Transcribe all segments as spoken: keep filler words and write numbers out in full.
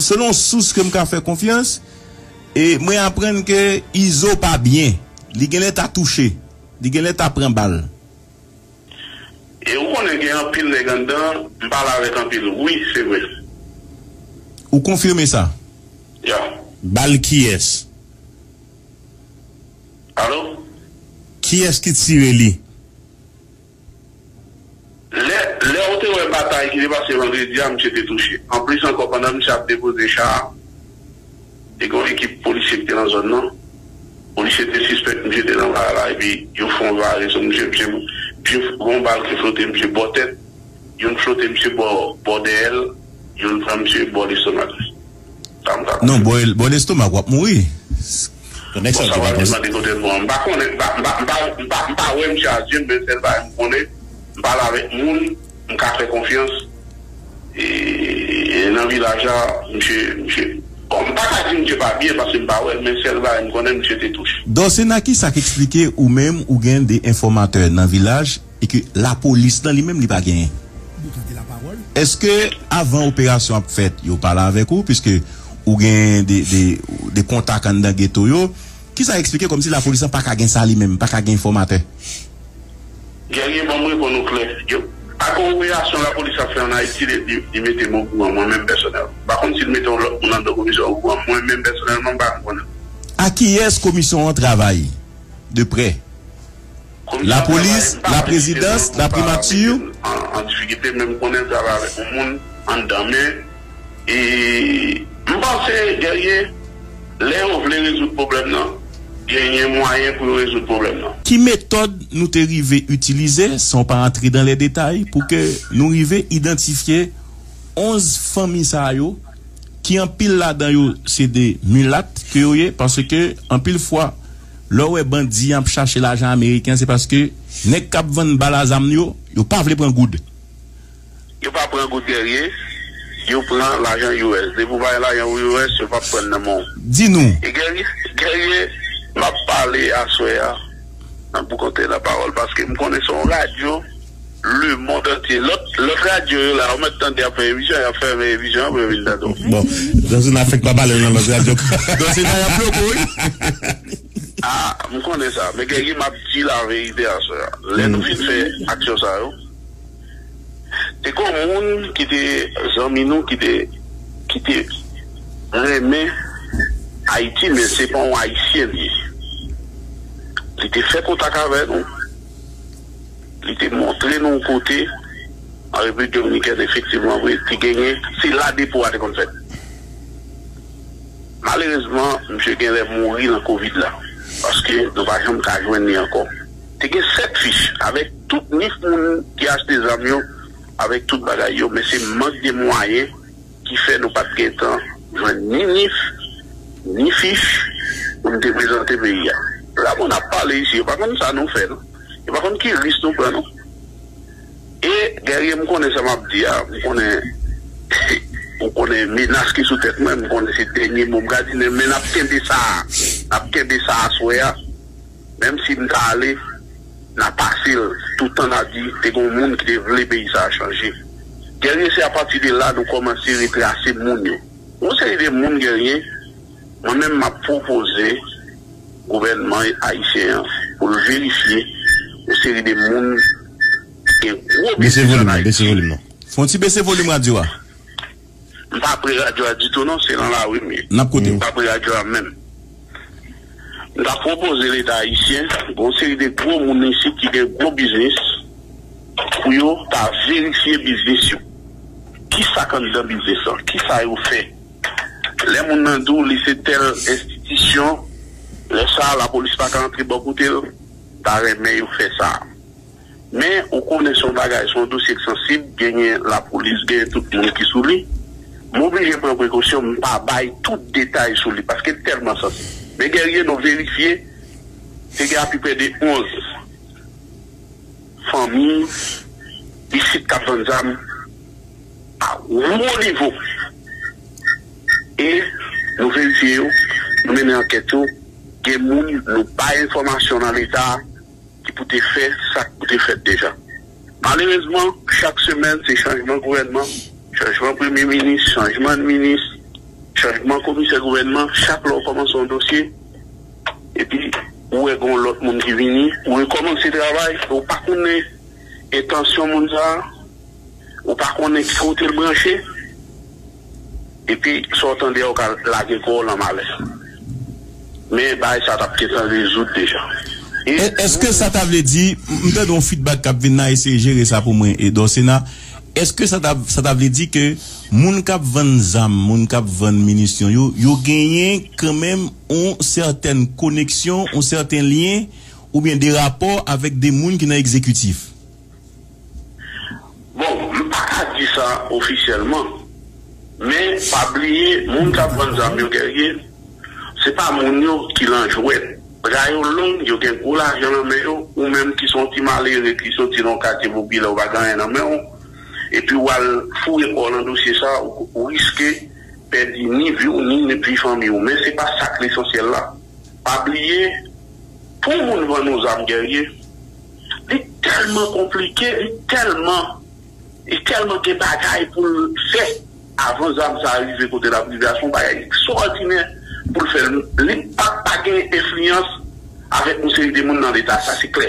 Selon sous ke m ka fè konfyans, e mwen aprann ke Izo pa byen. Li genlè ta touche. Li genlè ta pran bal. E ou konnen gen anpil nèg anndan, m pale avèk anpil. Wi, se vre. Ou konfime sa? Ya. Bal kiyès? Alo? Kiyès ki tire li? Lè, lè ou te wè batay ki te pase vandredi a, misye te touche. Anplis ankò, pandan misye ap depoze cha a, te gen yon ekip polisye ki te nan zòn nan. Polisye te sispèk misye te nan bagay la, epi yo fè yon vare sou misye. Misye, misye, gen yon bal ki flote misye bò tèt, youn flote misye bò, bò dèyè l, youn pran misye bò lestomak li. Sa m ka Non, konfime. Bò, bò lestomak, w ap mouri. Bon, sa w ap demande kote l pran. M pa konnen, m pa, m pa, m pa, m pa, m pa wè misye a zye m, men sèl bagay m konnen, m pale avèk moun, m ka fè konfyans. E, e nan vilaj la, misye, misye, bon, m pa ka di misye pa byen paske m pa wè l, men sèl bagay m konnen, misye te touche. Dòsena, kisa k eksplike ou menm ou gen de enfòmatè nan vilaj e ke lapolis nan li menm li pa genyen? Èske avan operasyon ap fèt, yo pale avèk ou, piske ou gen de, de, de kontak anndan geto yo? Kisa eksplike kòmsi lapolis lan pa ka gen sa li menm, pa ka gen enfòmatè? Guerrier, ban m reponn ou klè. Yo, pa gen operasyon lapolis ap fè ann Ayiti, li, li, li mete m okouran, mwen menm pèsonèl. M pa konn si l mete yon lòt moun anndan komisyon okouran, mwen menm pèsonèlman, m pa konn konnen. A kiyès komisyon an travay de prè? Komisyon an travay, m pa vle site moun pou m pa mete l an, an difikilte, men m konnen l travay avèk yon moun anndan, men E, m panse, Guerrier, lè yo vle rezoud pwoblèm nan, genyen mwayen pou yo rezoud pwoblèm nan. Ki metòd nou te rive itilize, san w pa antre dan lè detay, pou ke nou rive idantifye onz fanmi sa yo, ki anpil ladan yo se de milat ke yo ye, paske anpil fwa, lè w wè bandi ap chache lajan ameriken, se paske nèg k ap vann bal a zam yo, yo pa vle pran goud. Yo pa pran goud, Guerrier, yo pran lajan U S. Depi w pa gen lajan U S, yo p ap pran nan men w. Di nou. E Guerrier, Guerrier, m ap pale aswè a nan Pou Konte Lapawòl, paske m konnen se yon radyo lemonn antye. Lòt, lòt radyo yo la, ou mèt tande y ap fè emisyon, y ap fèmen emisyon an pou yo vin tande w. Bon, Dòsena fèk pa pale nan lòt radyo. Dòsena y ap bloke w, wi. Ah, m konnen sa. Men Guerrier, m ap di laverite aswè a. Lè nou fin fè aksyon sa yo, te gen yon moun ki te zanmi nou, ki te, ki te renmen Ayiti, men se pa yon Ayisyen li ye. Li te fè kontak avè nou. Li te montre nou yon kote an Repiblik Dominikèn, efektivman, vre, te genyen, se la depo a te konn fèt. Malerezman, misye genlè mouri nan kovid la, paske nou pa janm ka jwenn li ankò. Te gen sèt fich avèk tout nis moun ki achte zam yo, avèk tout bagay yo, men se mank de mwayen ki fè nou pa t gentan jwenn ni nis, ni fich pou n te prezante peyi a. La, bon, n ap pale isi, yo pa konn sa nou fè, non. Yo pa konn ki risk nou pran, non. E, Guerrier, m konnen sa m ap di a, m konnen, ou konnen menas ki sou tèt mwen, m konnen se dènye mo m ka di, men, men n ap kenbe sa a, n ap kenbe sa aswè a, menm si m ta ale, n a pase l, toutan n a di, te gen yon moun ki te vle peyi sa a chanje. Guerrier, se apati de la nou kòmanse retrase moun yo. Yon seri de moun, Guerrier, mwen menm m ap pwopoze gouvènman ayisyen an pou l verifye yon seri de moun ki gen gwo biznis ann Ayiti. Bese volim nan, bese volim nan. Fè yon ti bese volim radyo a. M pa pre radyo a ditou non, se nan lari m ye. N ap koute w. M pa pre radyo a menm. M ta pwopoze Leta ayisyen, gen yon seri de gwo moun isit ki gen gwo biznis, pou yo ta verifye biznis yo. Kisa k anndan biznis lan? Kisa yo fè? Lè moun nan di w li se tèl enstitisyon, lè sa a lapolis pa ka antre bò kote l, ta renmen yo fè sa. Men, ou konnen se yon bagay, se yon dosye k sansib, genyen lapolis, genyen tout moun ki sou li. M oblije pran prekosyon, m pa bay tout detay sou li, paske l tèlman sansib. Men Guerrier, nou verifye, te gen apeprè de onz fanmi isit k ap vann zam a wo nivo. E nou verifye yo, nou mennen ankèt yo, gen moun nou bay enfòmasyon nan Leta a ki pou te fè sa k pou te fèt deja. Malerezman, chak semèn, se chanjman gouvènman, chanjman premye minis, chanjman minis. Chajman komisè gouvènman, chak lè w kòmanse yon dosye, epi ou wè gen yon lòt moun ki vini, ou rekòmanse travay, ou pa konnen entansyon moun sa a, ou pa konnen ki kote l branche, epi sa w tande a, ou ka lage kò w nan malè. Men bagay sa t ap gentan rezoud deja. E, èske sa ta vle di, m, m tande yon feedback k ap vin la, eseye jere sa pou mwen, e Dòsena, èske sa ta, sa ta vle di ke moun k ap vann zam, moun k ap vann minisyon yo, yo genyen kanmenm yon sètèn koneksyon, yon sèten lyen, oubyen de rapò avèk de moun ki nan egzekitif? Bon, m pa ka di sa ofisyèlman, men pa bliye, moun k ap vann zam yo, Guerrier, se pa moun yo ki lan jwèt. Bra yo long, yo gen gwo lajan nan men yo, ou menm ki se yon ti malere, ki soti nan yon katye popilè, ou pa gen anyen nan men w, epi w al foure kò w nan dosye sa, ou, ou riske pèdi ni vi w, ni vi fanmi w. Men se pa sa k lesansyèl la. Pa bliye, pou moun vann yon zam, Guerrier, li tèlman konplike, li tèlman, li tèlman gen bagay pou l fè avan zam sa a rive kote l ap rive a. Se yon bagay ekstwòdinè pou l fè. Li p ap pa gen enfliyans avèk yon seri de moun nan Leta, sa se klè.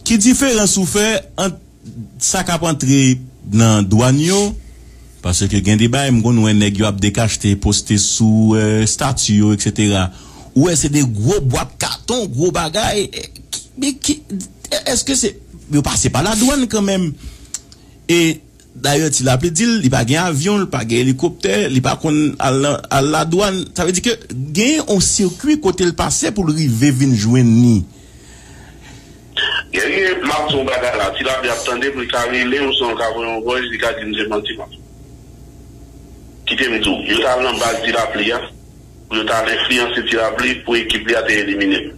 Ki diferans ou fè ant sa k ap antre nan dwàn yo, paske gen de bagay m konn wè nèg yo ap dekachte, poste sou, eh, estati yo, etsetera. Ou wè se de gwo bwat katon, gwo bagay. Eh, ki, men ki, èske se, yo pase pa ladwàn kanmenm? E dayè, Ti Lapli di l, li pa gen avyon, li pa gen elikoptè, li pa konn al nan, al ladwàn. Sa vle di ke gen yon sikui kote l pase pou l rive vin jwenn ni. Guerrier, m ap di yon bagay la, Ti Lapli ap tande m, li ka rele m, osnon l ka voye yon vòys, li ka di m se manti m ap fè. Kite m di w, yo t al nan baz Ti Lapli a, pou yo t al enfliyanse Ti Lapli, pou ekip li a te elimine m.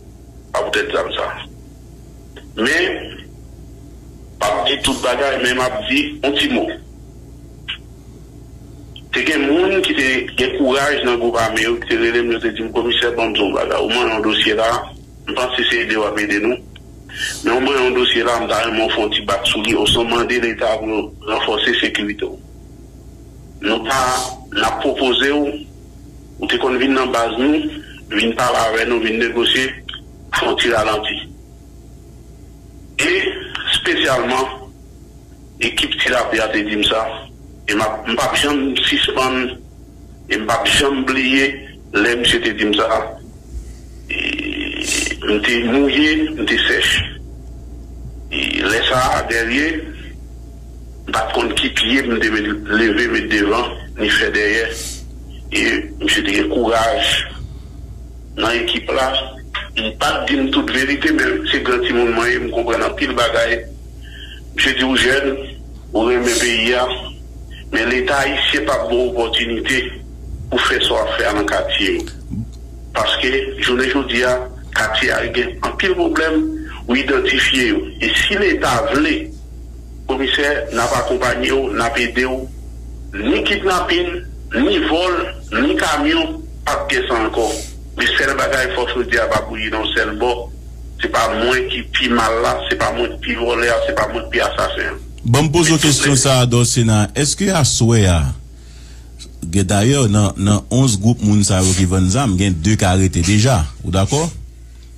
Pa poutèt zam sa. Men, m p ap di tout bagay, men m ap di yon ti mo. Te gen moun ki te gen kouraj nan gwoup ame yo, ki te rele m, yo te di m, "Komisè, ban m di yon bagay. Ou manyen yon dosye la, m panse se ede w ap ede nou. Men ou manyen yon dosye la, m ta renmen w fè yon ti bak sou li, osnon mande Leta pou yo ranfòse sekirite w. Nou pa, n ap pwopoze w, ou te konn vin nan baz nou, vin pale avè nou, vin negosye, fè yon ti ralanti." E, espesyalman, ekip Ti Lapli a te di m sa, e m ap, m p ap janm sispann, e m p ap janm bliye lè misye te di m sa. E m te mouye, m te sèch. E lè sa a, Guerrier, m pa t konn ki pye m te met, leve met devan, ni fè dèyè. E misye te gen kouraj nan ekip la. M pa t di m tout verite, men se gran timoun mwen ye, m konprann anpil bagay. Misye di, "Ou jèn, ou renmen peyi a, men Leta ayisyen p ap ba w opòtinite pou fè sa w ap fè a nan katye yo." Paske, jounen jodi a, katye a gen anpil pwoblèm, ou idantifye yo. E si Leta vle, Komisè, n ap akonpanye w, n ap ede w. Ni kidnapin, ni vòl, ni kamyon, p ap gen sa ankò. Men sèl bagay, fò chaudière pa bouyi nan yon sèl bò. Se pa mwen ki pi mal la, se pa mwen ki pi vòlè a, se pa mwen ki pi asasen an. Ban m poze w kesyon sa a, Dòsena. Èske aswè a, gen, dayè, nan, nan onz gwoup moun sa yo ki vann zam, gen de k arete deja. Ou dakò?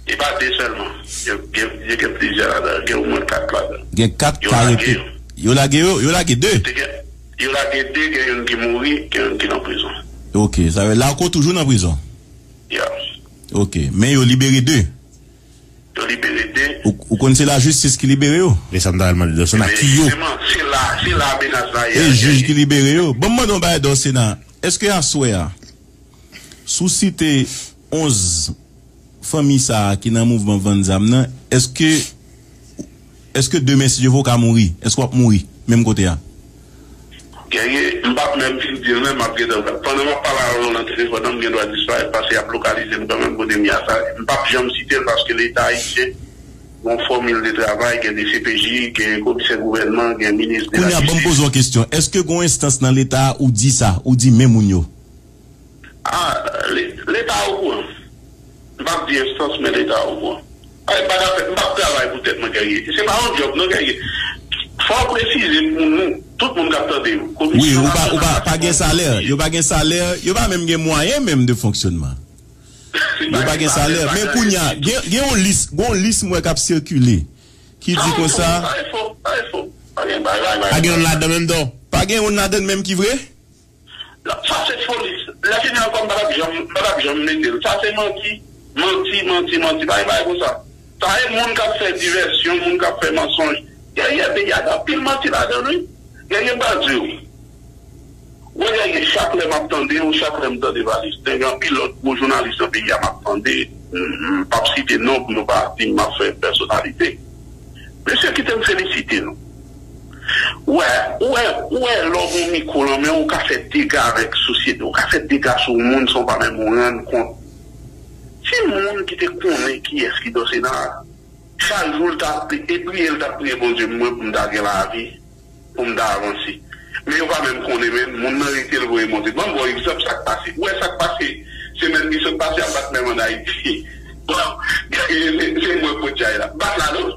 E pa de sèlman. Gen, gen, gen, gen plizyè ladan. Gen omwen kat ladan. Gen kat k arete. Yo lage yo. Yo lage yo, yo lage de. Te gen, yo lage de, gen youn ki mouri, gen youn ki nan prizon. Ok, sa vle Larco toujou nan prizon? Ya. Ok, men yo libere de. Yo libere de. Ou, ou konn se lajistis ki libere yo? Men sa m ta pral mande Dòsena, ki yo? Jisteman, se la, se la menas la ye. E jij ki libere yo. Ban m mande yon bagay, Dòsena. Èske aswè a, si w site onz fanmi sa a ki nan mouvman vann zam nan, èske, èske demen, si Dye vle, w ka mouri? Èske w ap mouri menm kote a? Guerrier, m p ap menm fin di l menm, m ap gentan, pandan m ap pale avè w nan telefòn nan, m gen dwa disparèt, paske y ap lokalize m kanmenm kote m ye a. Sa, m p ap janm site l, paske Leta ayisyen gen yon fòmil de travay, gen D C P J, gen komisè gouvènman, gen minis de la jistis. Kounye a, ban m poze w yon kesyon. Èske gen yon enstans nan Leta a ou di sa, ou di men moun yo? Ah, le-, Leta okouran. M p ap di enstans, men Leta okouran. Ay, m pa ka fè, m p ap travay pou tèt mwen, Guerrier. Se pa yon djòb, non, Guerrier. Fò w presize pou nou, Tout moun k ap tande yo. Wi, ou pa, ou pa, pa gen salè. Yo pa gen salè. Yo pa menm gen mwayen menm de fonksyonman. Yo pa gen salè. Men kounye a, gen, gen yon lis, gen yon lis mwen k ap sikile ki di konsa. Pa gen yon ladan menm don. Pa gen yon ladan menm ki vre? Sa se foli. Lè fini ankò, m pa t ap janm, m pa t ap janm mete l. Sa se manti. Manti, manti, manti. Pa gen bagay konsa. Sa e moun k ap fè divèsyon, moun k ap fè mansonj. Gèyè peyi a, gen anpil manti ladan l, wi. Gèyè m pral di w. Wè, gèyè, chak lè m ap tande w, chak lè m tande Valistin, gen anpil lòt gwo jounalis nan peyi a m ap tande. M p ap site non pou yo pa di m ap fè pèsonalite. Mesye, kite m felisite nou. Ou wè, ou wè, ou wè, lè w gen yon mikwo nan men w, ou ka fè dega avèk sosyete, ou ka fè dega sou moun san w pa menm ou rann kont. Ti moun ki te konnen kiyès ki Dòsena a, chak jou l t ap, e priye l t ap priye Bondye mwen pou m ta gen lavi, pou m ta avanse. Men yo pa menm konnen, men moun nan rete l voye monte. Ban m ba w egzanp sa k pase. Ou wè sa k pase semèn ki sot pase a, m pa t menm ann Ayiti. Bon, se mwen k pot chay la. Bat la non.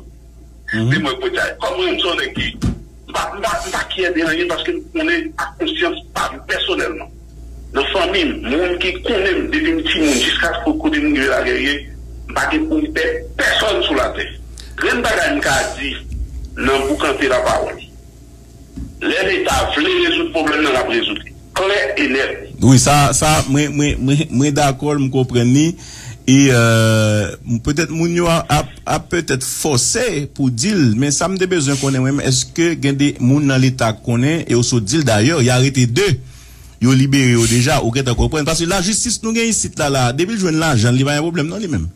Se mwen k pot chay. Kòm mwen, m se yon nèg ki, m pa, m pa, m pa kyè de anyen paske m konnen ak konsyans pa m pèsonèlman. Nan fanmi m, moun ki konnen m depi m timoun jiskaske kote m rive la, gèyè, m pa gen pou m pè pèsonn sou latè. Grenn bagay m ka di nan boukante lapawòl. Lè Leta vle rezoud pwoblèm nan, l ap rezoud li. Klè e nèt. Wi, sa, sa, mwen, mwen, mwen, mwen dakò, m konprann li. E, euh, petèt moun yo ap, ap, ap petèt fòse pou di l, men sa m te bezwen konnen mwen, èske gen de moun nan Leta k konnen, e yo sot di l dayè, y arete de, yo libere yo deja, ou gentan konprann. Paske lajistis nou gen isit la, la, depi l jwenn lajan l, li pa gen pwoblèm non li menm.